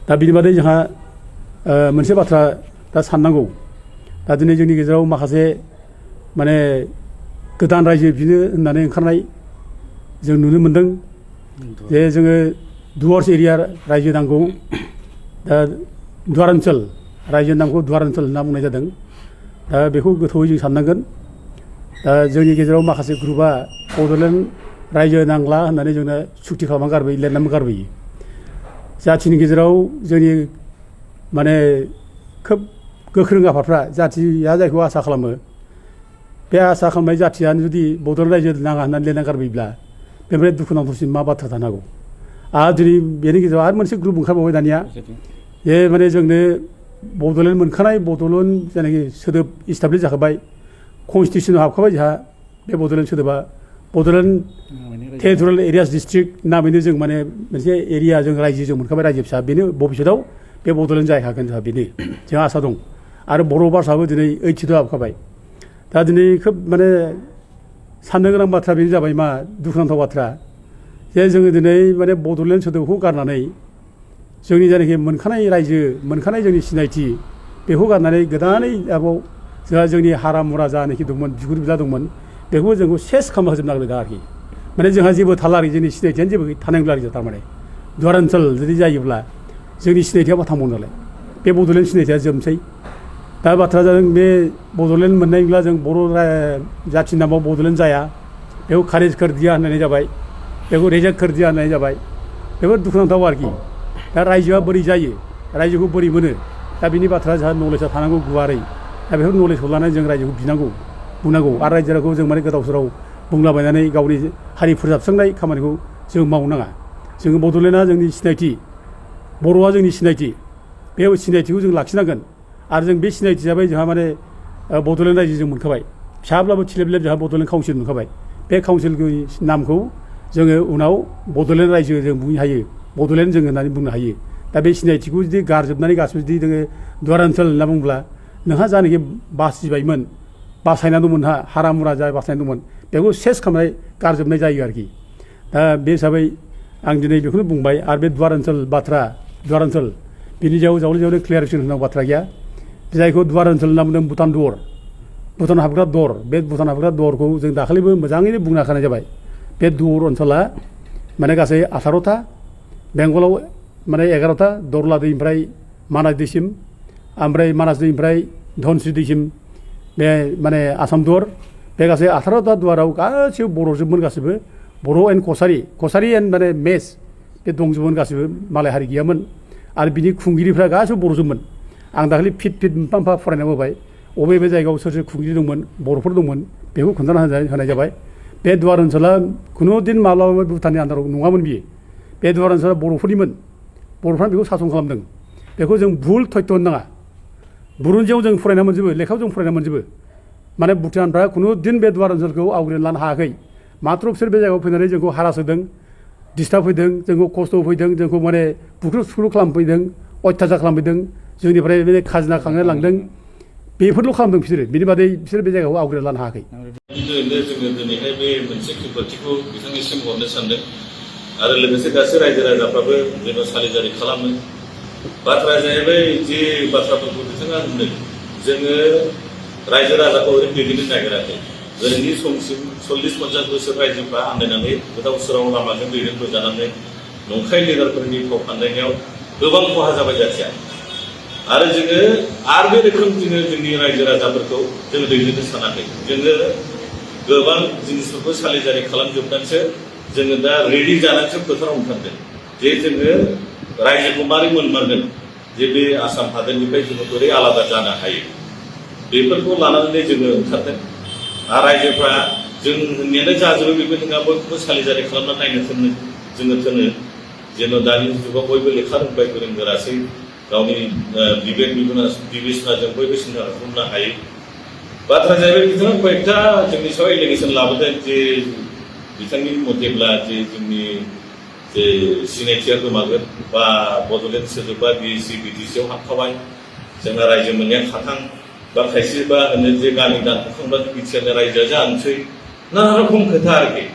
दा बिनि बादै जोंहा मोनसे बाथ्रा दा साननांगौ दा दिनै जोंनि गेजेराव माखासे माने गोदान रायजो बिनो होननानै ओंखारनाय जों नुनो मोन्दों जे जोङो डुवार्स एरिया रायजो नांगौ दा दुवार ओनसोल रायजो नामखौ दुवार ओनसोल होनना बुंनाय जादों दा बेखौ गोथौयै जों साननांगोन दा जोंनि गेजेराव माखासे ग्रुपआ बड'लेण्ड रायजो नांला होननानै जोंनो सुक्ति खालामना गारबोयो लिरनानै गारबोयो जाथिनि गेजेराव जोंनि माने खोब गोख्रों आफादफ्रा जाथिया जायखौ आसा खालामो बे आसा खालामनाय जाथियानो जुदि बड'लेण्ड रायजो नाङा होननानै लिरना गारबोयोब्ला बेनिफ्राय दुखुनांथावसिन मा बाथ्रा थानो हागौ आरो दिनै बेनि गेजेराव आरो मोनसे ग्रुप ओंखारबावबाय दानिया जे माने जोंनो बड'लेण्ड मोनखानाय बड'लेण्ड जायनाखि सोदोब इस्टाब्लिस जाखाबाय कनस्टिटिउसनाव हाबखाबाय जोंहा बे बड'लेण्ड सोदोबा बड'लेण्ड टेरिटरियेल एरियास डिस्ट्रिक्ट नामैनो जों माने मोनसे एरिया जों रायजो जों मोनखाबाय रायजो फिसा बेनो भबिष्यताव बे बड'लेण्ड जाहैखागोन जोंहा बेनो जोंहा आसा दं आरो बर' भाषाबो दिनै 82 हाबखाबाय दा दिनै खोब माने साननो गोनां बाथ्रा बेनो जाबाय मा दुखुनांथाव बाथ्रा जे जोङो दिनै माने बड'लेण्ड सोदोबखौ गारनानै जोंनि जायनाखि मोनखानाय रायजो मोनखानाय जोंनि सिनायथि बेखौ गारनानै गोदानै आरोबाव जोंहा जोंनि हारा मुरा जानाखि दंमोन बिगुर बिला दंमोन बेखौ जोंखौ सेस खालामना होजोबनो नागिरदों आरोखि माने जोंहा जेबो थाला आरोखि जोंनि सिनायथियानो जेबो थानाय नंला आरोखि थारमाने दुवार ओनसोल जुदि जायोब्ला जोंनि सिनायथिया मा थांबावनो नालाय बे बड'लेण्ड सिनायथिया जोबनोसै दा बाथ्रा जादों बे बड'लेण्ड मोननायब्ला जों बर' जाथिनि नामाव बड'लेण्ड जाया बेखौ खारिज खोरदिया होननाय जाबाय बेखौ रेजेक्ट खोरदिया होननाय जाबाय बेफोर दुखुनांथाव आरोखि दा रायजोआ बोरै जायो रायजोखौ बोरै मोनो दा बिनि बाथ्रा जोंहा नलेजआ थानांगौ गुवारै दा बेफोर नलेजखौ लानानै जों रायजोखौ बिनांगौ बुंनांगौ आरो रायजो राजाखौ जों माने गोदाव सोराव बुंलाबायनानै गावनि हारि फोजाबस्रांनाय खामानिखौ जों मावनो नाङा जोङो बड'लेण्डआ जोंनि सिनायथि बर'आ जोंनि सिनायथि बे सिनायथिखौ जों लाखिनांगोन आरो जों बे सिनायथि जाबाय जोंहा माने बड'लेण्ड रायजो जों मोनखाबाय फिसाब्लाबो थिलेबलेब जोंहा बड'लेण्ड काउन्सिल मोनखाबाय बे काउन्सिलनि नामखौ जोङो उनाव बड'लेण्ड रायजो जों बुंनो हायो बड'लेण्ड जों होननानै बुंनो हायो दा बे सिनायथिखौ जुदि गारजोबनानै गासिबो जुदि जोङो दुवार ओनसोल होनना बुङोब्ला नोंहा जानाखि बासिबायमोन बासायनानै दंमोन हारा मुरा जा बासायनानै दंमोन बेखौ सेस खालामनाय गारजोबनाय जायो आरोखि दा बे हिसाबै आं दिनै बेखौनो बुंबाय आरो बे दुवार ओनसोल बाथ्रा दुवार ओनसोल बिनि सायाव जावले क्लियारेसन होनांगौ बाथ्रा गैया जायखौ दुवार ओनसोल होनना बुंदों भुटान दर भुटान हाबग्रा दर बे भुटान हाबग्रा दरखौ जों दाखालिबो मोजाङैनो बुंनो हाखानाय जाबाय बे दर ओनसोला माने गासै 18टा बेंगलाव माने 11टा दरला दैनिफ्राय मानास दैसिम ओमफ्राय मानास दैनिफ्राय धनस्रि दैसिम बे माने आसाम दर बे गासै 18टा दुवाराव गासैबो बर'जोबमोन गासैबो बर' एन्ड कसारि एन्ड माने मेस बे दंजोबमोन गासैबो मालाय हारि गैयामोन आरो बिनि खुंगिरिफ्रा गासैबो बर'जोबमोन आं दाखालि फिट मोनफा मोनफा फरायना होबाय बबे जायगायाव सोर सोर खुंगिरि दंमोन बर'फोर दंमोन बेखौ खोन्थाना होनाय जाबाय बे दुवार ओनसोला खुनु दिन माब्लाबाबो भुटाननि आन्दाराव नङामोन बियो बे दुवार ओनसोला बर'फोरनिमोन बर'फ्रा बेखौ सासन खालामदों बेखौ जों भुल थयथ' होनो नाङा बुरुनजियाव जों फरायना मोनजोबो लेखायाव जों फरायना मोनजोबो माने भुटानफ्रा खुनु दिन बे दुवार ओनसोलखौ आवग्रिना लानो हायाखै माथ्र बिसोर बे जायगायाव फैनानै जोंखौ हारास होदों डिस्टार्ब होदों जोंखौ खस्थ' होफैदों जोंखौ माने बुख्रुब सुख्रुब खालामफैदों अयथासार खालामफैदों जोंनिफ्राय बे खाजोना खांनो लांदों बेफोरल' खालामदों बिसोरो बिनि बादै बिसोर बे जायगाखौ आवग्रिना लानो हायाखै जोङो दिनैहाय बे मोनसे खेंफोरथिखौ बिथांनिसिम हरनो सानदों आरो लोगोसे गासै रायजो राजाफ्राबो जेन' सालिजारि खालामो बाथ्राया जाहैबाय जे बाथ्राफोरखौ बिथाङा होनदों जोङो रायजो राजाखौ ओरैनो दैदेननो नागिराखै दिनैनि समसिम 40-50 बोसोर रायजोफ्रा आन्दायनानै गोदाव सोराव लामाजों दैदेनबोजानानै नंखाय लिडारफोरनि फाव फान्दायनायाव गोबां खहा जाबाय जाथिया आरो जोङो आरो बे रोखोम जोङो जोंनि रायजो राजाफोरखौ जोङो दैदेननो सानाखै जोङो गोबां जिनिसफोरखौ सालिजारि खालामजोबनानैसो जोङो दा रेडि जानानैसो फोथाराव ओंखारदों जे जोङो रायजोखौ मारै मोनमारगोन जे बे आसाम हादोरनिफ्राय जोङो बोरै आलादा जानो हायो बेफोरखौ लानानै जोङो ओंखारदों आरो रायजोफ्रा जों होननायानो जाजोबो बेबो नङा बयखौबो सालिजारि खालामना नायनो जोङो थोनो जेन' दानि जुगाव बयबो लेखा रोंबाय गोरों गोरासै गावनि बिबेक बिबेसनाजों बयबो सिन्था खालामनो हायो बाथ्रा जाहैबाय बिथाङा कयेकथा जोंनि सायाव एलिगेसन लाबोदों जे बिथांनि मथेब्ला जे जोंनि जे सिनायथिया गोमागोन बा बड'लेण्ड सोदोबा BC BTCआव हाबखाबाय जोंना रायजो मोननाया खाथां बा खायसेबा होनो जे गामि दानख'खांब्लानो बिटिआरनि रायजोआ जानोसै नाना रखम खोथा आरोखि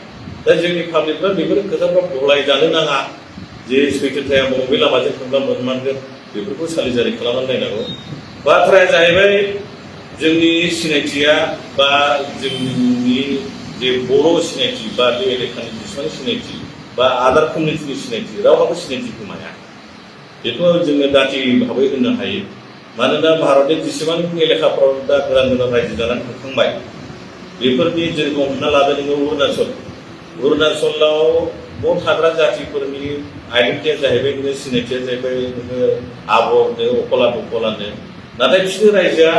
दा जोंनि पाब्लिकफ्रा बेफोर खोथाफ्राव गलाय जानो नाङा जे सैथोथाया बबे लामाजों थांब्ला मोनमारगोन बेफोरखौ सालिजारि खालामनानै नायनांगौ बाथ्राया जाहैबाय जोंनि सिनायथिया बा जोंनि जे बर' सिनायथि बा बे एलेखानि जेसेबां सिनायथि बा आदार कमिउनिटिनि सिनायथि रावहाबो सिनायथि गोमाया बेखौ जोङो दाथि भाबै होनो हायो मानोना भारतनि जेसेबां एलेखाफ्राव दा गोदान गोदान रायजो जानानै थांखांबाय बेफोरनि जेरेखम हमना लादो नोङो अरुणाचलाव बाव थाग्रा जातिफोरनि आइडेन्टिटिया जाहैबाय नोङो सिनायथिया जाहैबाय नोङो आबरनो अकलानो नाथाय बिसोरनि रायजोआ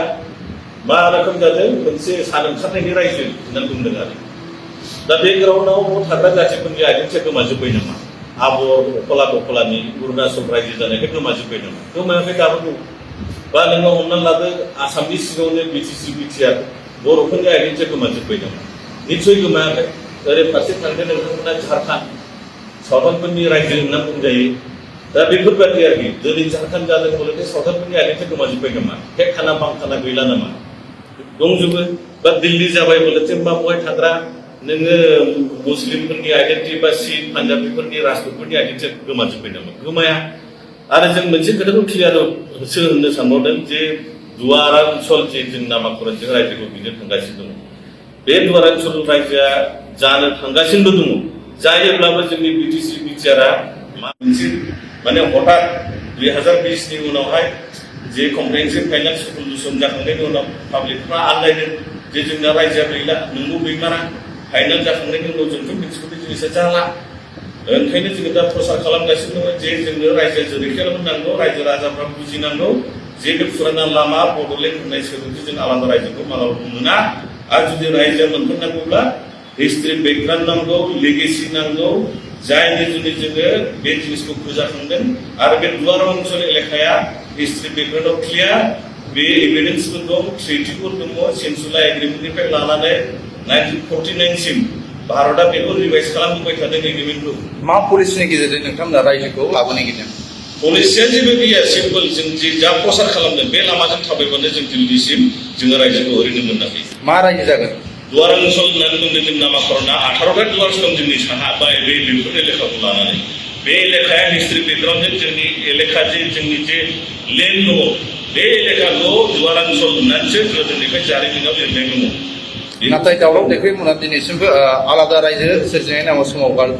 मा रोखोम जादों मोनसे सान ओंखारनायनि रायजो होननानै बुंदों आरो दा बे ग्राउन्डआव थाग्रा जातिफोरनि आइडेन्टिटिया गोमाजोब्बाय नामा आबर अकलानि अरुणाचल रायजो जानायखाय गोमाजोब्बाय नामा गोमायाखै दाबो दं बा नोङो हमनानै लादो आसामनि सिगाङावनो बिटिसि बिटिआर बर'फोरनि आइडेन्टिटिया गोमाजोब्बाय नामा निस्सय गोमायाखै ओरै फारसे थांदो नोंथांमोना झारखान्ड सावथालफोरनि रायजो होनना बुंजायो दा बेफोरबायदि आरोखि दिनै झारखान्ड जादों हले सावथालफोरनि आइडेन्टिटिया गोमाजोब्बाय नामा हेखाना बांखाना गैला नामा दंजोबो बा दिल्ली जाबाय हले मा बहाय थाग्रा नोङो मुस्लिमफोरनि आइडेन्टिटि बा सिख पान्जाबिफोरनि राजपुतफोरनि आइडेन्टिटिया गोमाजोब्बाय नामा गोमाया आरो जों मोनसे खोथाखौ क्लियार होननो सानबावदों जे दुवारांचल जे जों नामाकरणजों रायजोखौ बिनो थांगासिनो दङ बे दुवारांचल रायजोआ जानो थांगासिनो दङ जायोब्लाबो जोंनि बिटिसि बिटिआरआ मोनसे माने हठात 2020नि उनावहाय जे कम्प्रेहेन्सिभ फाइनान्स सल्युसन जाखांनायनि उनाव पाब्लिकफ्रा आन्दायदों जे जोंना रायजोआ गैला नोंगौ गैमारा फाइनाल जाखांनायनि उनाव जोंथ' मिथिगौ जिनिसा जाला ओंखायनो जोङो दा प्रसार खालामगासिनो दङ जे जोंनो रायजो जोरैखायाव नांगौ रायजो राजाफ्रा बुजिनांगौ जे बे फुराना लामा बड'लेण्ड होननाय सोदोबखौ जों आलादा रायजोखौ मालाबाबो मोना आरो जुदि रायजोआ मोनथारनांगौब्ला हिस्ट्रि बेकग्राउन्ड नांगौ लेगेसि नांगौ जायनि जुदि जोङो बे जिनिसखौ फोजाखांदों आरो बे दुवारांचल एलेखाया हिस्ट्रि बेकग्राउन्डआव क्लियार बे एभिडेन्सफोर दं ट्रिटिफोर दङ सेन्सुला एग्रिमेन्टनिफ्राय लानानै 1949 सिम भारतआ बेखौ रिभाइज खालामबोबाय थादों एग्रिमेन्टखौ मा पलिसिनि गेजेरजों नोंथांमोना रायजोखौ लाबोनो गिदों पलिसिया जेबो गैया सिम्पल जों जे जा प्रसार खालामदों बे लामाजों थाबायबानो जों दिल्लीसिम जोङो रायजोखौ ओरैनो मोनाखै मा रायजो जागोन दुवारांचल होननानै बुंदों जों नामाकरणआ 18टा दुवार्स दं जोंनि साहा बा बे बेफोर एलेखाखौ लानानै बे एलेखाया हिस्ट्रि बेकग्राउन्डजों जोंनि एलेखा जे जोंनि जे लेन्ड दङ बे एलेखाखौ दुवारांचल होननानैसो गोदोनिफ्राय जारिमिनाव लिरनाय दङ नाथाय दावराव देखायमोना दिनैसिमबो आलादा रायजो सोरजिनायनि नामाव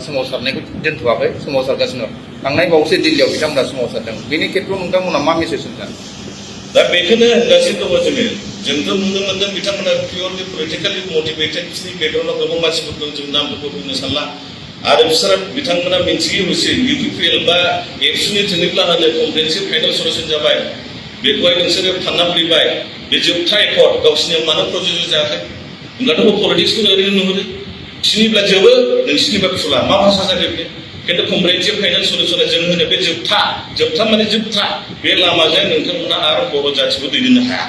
सोमावसारनायखौ दोनथ'वाखै सोमावसारगासिनो थांनाय बावैसो दिल्लीयाव बिथांमोना सोमावसारदों बेनि खेत्रआव नोंथांमोना मा मेसेज होगोन दा बेखौनो होनगासिनो दङ जोंथ' नुनो मोनदों बिथांमोना पियरलि पलिटिकेलि मटिभेटेड बिसोरनि बेकग्राउन्डआव गोबां मानसिफोर दं जों नामफोरखौ बुंनो सानला आरो बिथांमोना मिन्थियो हसे इउपिपिएल बा एबसुनि थोनोब्ला होनो कम्प्रेहेन्सिभ फाइनाल सल्युसन जाबाय बेखौहाय नोंसोरो फानना फैबाय बे जोबथा एकर्ड गावसिनियाव मानो प्रजेक्ट जायाखै होनब्लाथ' पलिटिक्सखौ ओरैनो नुहुरो बिसिनिब्ला जोबो नोंसिनिबा खुला मा भाषा जागोन बे खिन्थु कम्प्रेहेन्सिभ फाइनाल सल्युसना जों होनो बे जोबथा माने जोबथा बे लामाजों नोंथांमोना आरो बर' जाथिखौ दैदेननो हाया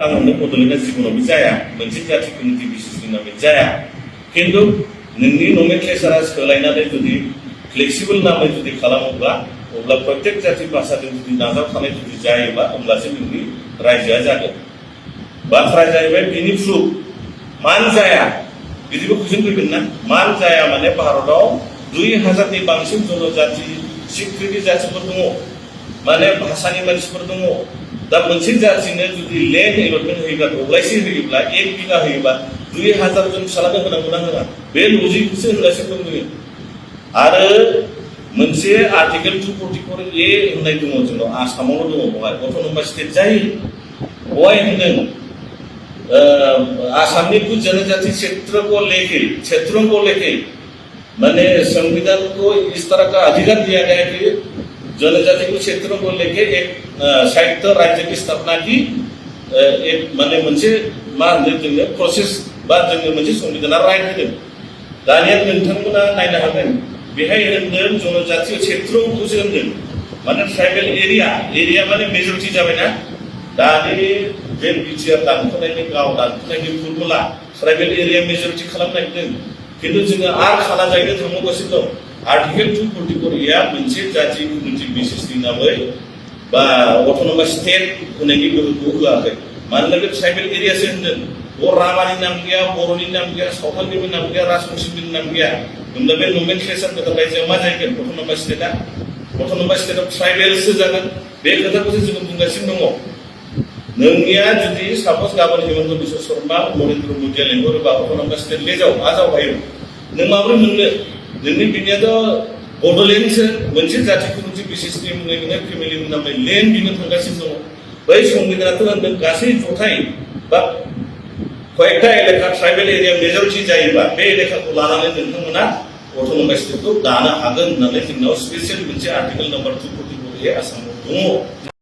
आं होनो बड'लेण्डआ जिबनावबो जाया मोनसे जाथि कमिउनिटि बेसिसनि नामै जाया खिन्थु नोंनि नमेनक्लेचारा सोलायनानै जुदि फ्लेक्सिबल नामै जुदि खालामोब्ला अब्ला प्रत्येक जाति भाषाजों जुदि नाजावखानाय जुदि जायोब्ला होमब्लासो नोंनि रायजोआ जागोन बाथ्राया जाहैबाय बिनि प्रुफ मान जाया बिदिबो कुइसन फैगोन ना मान जाया माने भारताव 2000नि बांसिन जनजाति सिक्रिटि जातिफोर दङ माने भाषानि मानसिफोर दङ दा मोनसे जातिनो जुदि लेन्ड एलटमेन्ट होयोब्ला दब्लायसे होयोब्ला 1 बिघा होयोब्ला 2000 जन फिसालानो होनांगौ ना होना बे लजिकखौसो होनगासिनो दं जोङो आरो मोनसे आर्टिकेल 244A होननाय दङ जोंनाव आसामावनो दङ बहाय अट'नमास स्टेट जायो बहाय होनदों आसामनी कुछ जनजाति क्षेत्रों को लेके मैंने संविधान को इस तरह का अधिकार दिया गया कि जनजाति को क्षेत्रों को लेके एक संयुक्त राज्य की स्थापना की एक माने मोनसे मा होनो जोंनो प्रसेस बा जोंनो मोनसे संविधाना राइट होदों दानिया नोंथांमोना नायनो हागोन बेहाय होनदों जनजाति क्षेत्रखौसो होनदों माने ट्राइबेल एरिया माने मेजरिटि जाबायना दानि बे बिटिआर दानख'नायनि गाव दानख'नायनि फर्मुला ट्राइबेल एरिया मेजरिटि खालामनो नागिरदों खिन्थु जोङो आरो खाना जायनो थांबावगासिनो दं आर्टिकेल 244A मोनसे जाति कमिउनिटि बेसिसनि नामै बा अट'नमास स्टेट होनायनि गोहोखौ होआखै मानोना बे ट्राइबेल एरियासो होनदों राभानि नाम गैया बर'नि नाम गैया सावथालनिबो नाम गैया राजबंशिनिबो नाम गैया होमब्ला बे नमेनक्लेचार गोदान रायजोआव मा जाहैगोन अट'नमास स्टेटआ अट'नमास स्टेटआव ट्राइबेलसो जागोन बे खोथाखौसो जोङो बुंगासिनो दङ नोंनिया जुदि सापस गाबोन हेमन्त बिश्व शर्मा नरेन्द्र मदिया लेंहरोबा अट'नमास स्टेट लेजाव मा जावहायो नों माबोरै मोननो नोंनि बिनियाथ' बड'लेण्डसो मोनसे जाथिखौ मोनसे बिसेसनि मुङै नोङो फेमिलि नामै लेन्ड बिनो थांगासिनो दङ बै संबिधानाथ' होनदों गासै जथाय बा कयेकटा एलेखा ट्राइबेल एरिया मेजरिटि जायोबा बे एलेखाखौ लानानै नोंथांमोना अट'नमास स्टेटखौ दानो हागोन होननानै जोंनाव स्पेसियेल मोनसे आर्टिकेल नाम्बार 244A आसामाव दङ